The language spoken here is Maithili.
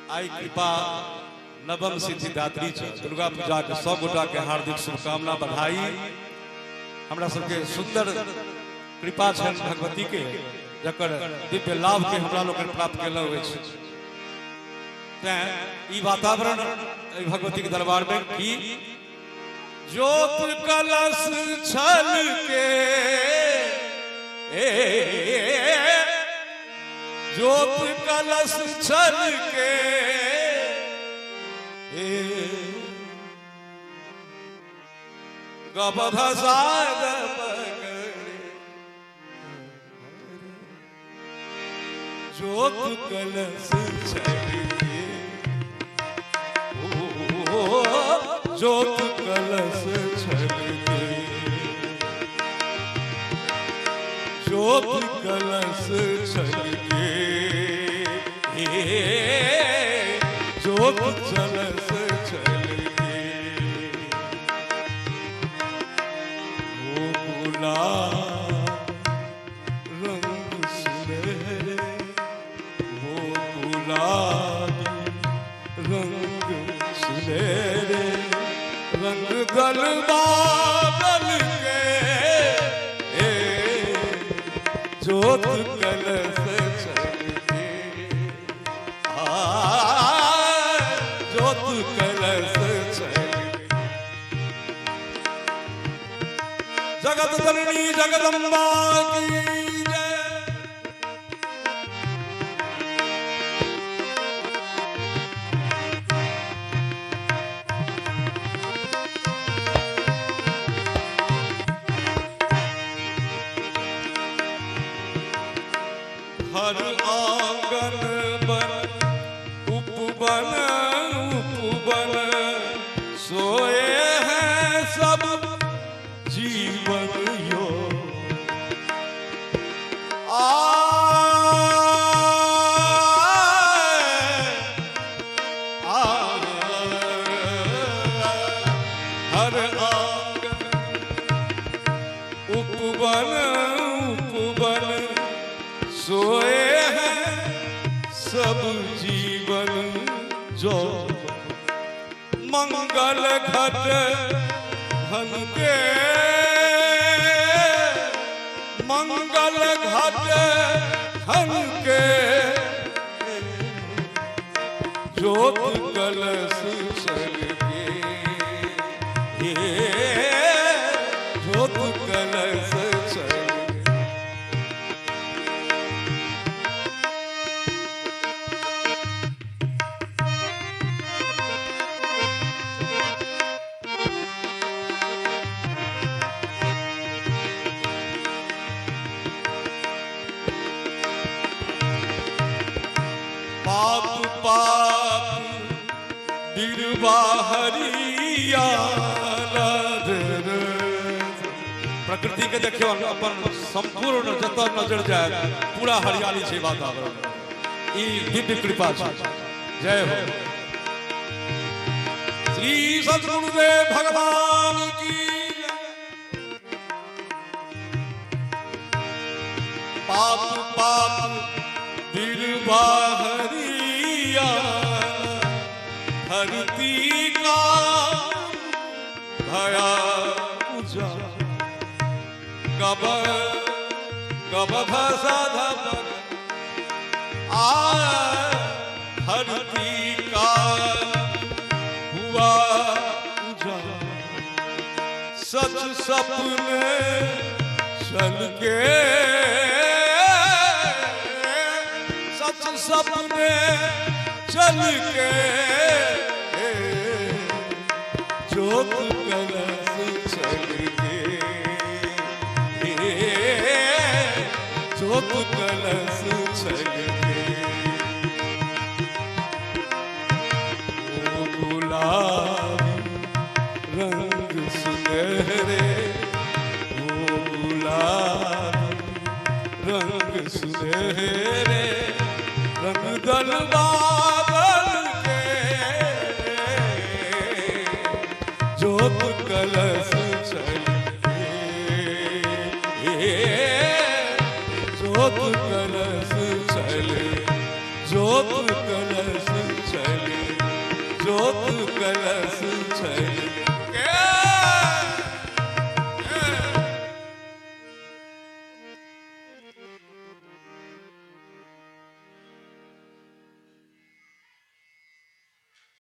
आई कृपा नवम सिद्धिदात्री छै। दुर्गा पूजा के सब गोटा के हार्दिक शुभकामना बधाई। हमरा सबके सुंदर कृपा छनि भगवती के, जकर दिव्य लाभ के हमरा लोकनि प्राप्त केलहुँ अछि। तें ई वातावरण एहि भगवती के दरबार में की जोत कलश छल के, जोत कलश छल के, गब भसाद जोत कलश छल के, ओ जोत कलश छल के, जोत कलश छल के, जोत कलश छल के। ओ गुलाब रंग सुनहरे, वो गुलाबी रंग सुनहरे, रंग दल बादल के, जोत कलश छल के, आ जोत कलश छल के। जगत जननी जगदम्बा की जय। हर आंगन बन उपवन उपवन सोए हैं सब जीवन यो। आ आ हर आंगन उपवन उपवन सोए हैं सब जीवन जो। मंगल घट घन के, मंगल घट घन के, जोत कलश छल के, जोत कलश छल के। पाप पाप बिरबा हरियाला। प्रकृति के देखियो, अपन संपूर्ण जतऽ नजर जाए पूरा हरियाली छै वातावरण। ई दिव्य कृपा छै। जय हो श्री सतगुरुदेव भगवान की जय। पाप पाप बिरबा हरिया धरती का भया पूजा। गब गब भसा धब आ धरती का हुआ पूजा। सच सपने चल के, सच सपने चल के, जोत कलश छल के, जोत कलश छल के। ओ गुलाबी रंग सुनहरे, ओ गुलाबी रंग सुनहरे, रंग दल बादल के, जोत कलश छल के, जोत कलश छल, जोत कलश छल। जोत कलश छै।